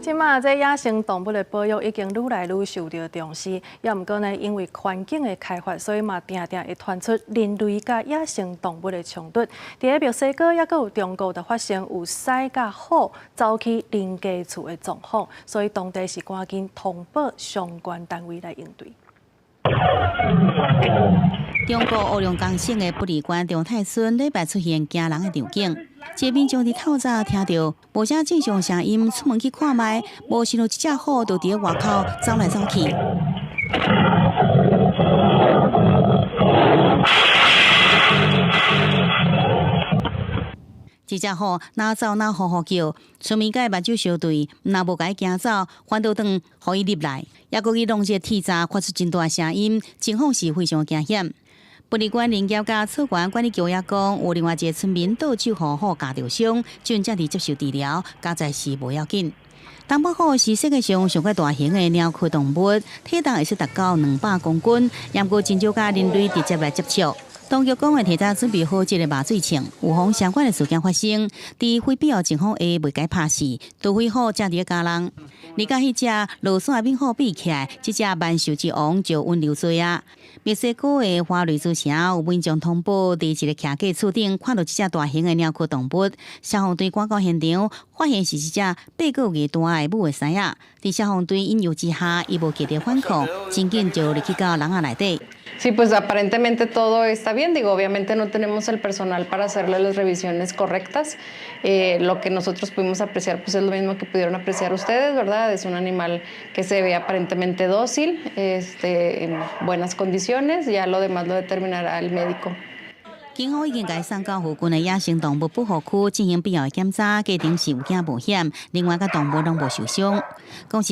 這馬這野生動物的保育已經愈來愈受著重視，也毋過呢，因為環境的開發，所以嘛定定會傳出人類佮野生動物的衝突。佇咧墨西哥，抑閣有中國就發生有獅佮虎走去人家厝的狀況，所以當地是趕緊通報相關單位來應對。中國黑龍江省的布里關中泰村禮拜出現驚人的場景，一個民眾佇透早聽著無啥正常聲音，出門去看覓，無想到一隻虎就佇咧外口走來走去。這隻虎哪走哪呼呼叫，村民共伊目睭相對，若無共伊驚走，反倒轉予伊入來，抑閣去弄這個鐵閘，發出真大聲音，情況是非常驚險。布里關林業佮草原管理局也講，有另外一個村民倒手予虎咬著傷，正正佇接受治療，佳哉是無要緊。東北虎是世界上上較大型的貓科動物，體重會使達到200公斤，毋過真少佮人類直接來接觸。當局講會提早準備好這个麻醉槍，有防相關的事件發生，佇非必要情況下袂共拍死，除非虎正佇咧咬人。而佮彼隻落山的猛虎比起來，這隻萬獸之王就溫柔多啊。墨西哥的華瑞茲城有民眾通報，佇一個徛家厝頂看著這隻大型的貓科動物，消防隊趕到現場，發現是一隻8個月大的母的獅仔。佇消防隊引誘之下，伊無記得反抗，真緊就入去到籠仔內底。 Sí, pues aparentemente todo está bien. Digo, obviamente no tenemos el personal para hacerle las revisiones correctas. Lo que nosotros pudimos apreciar, pues es lo mismo que pudieron apreciar ustedes, ¿verdad? Es un animal que se ve aparentemente dócil, en buenas condiciones. Ya lo demás lo determinará el médico. 警方已經共送到附近的野生動物保護區進行必要的檢查，過程是有驚無險，另外個動物攏無受傷。講是。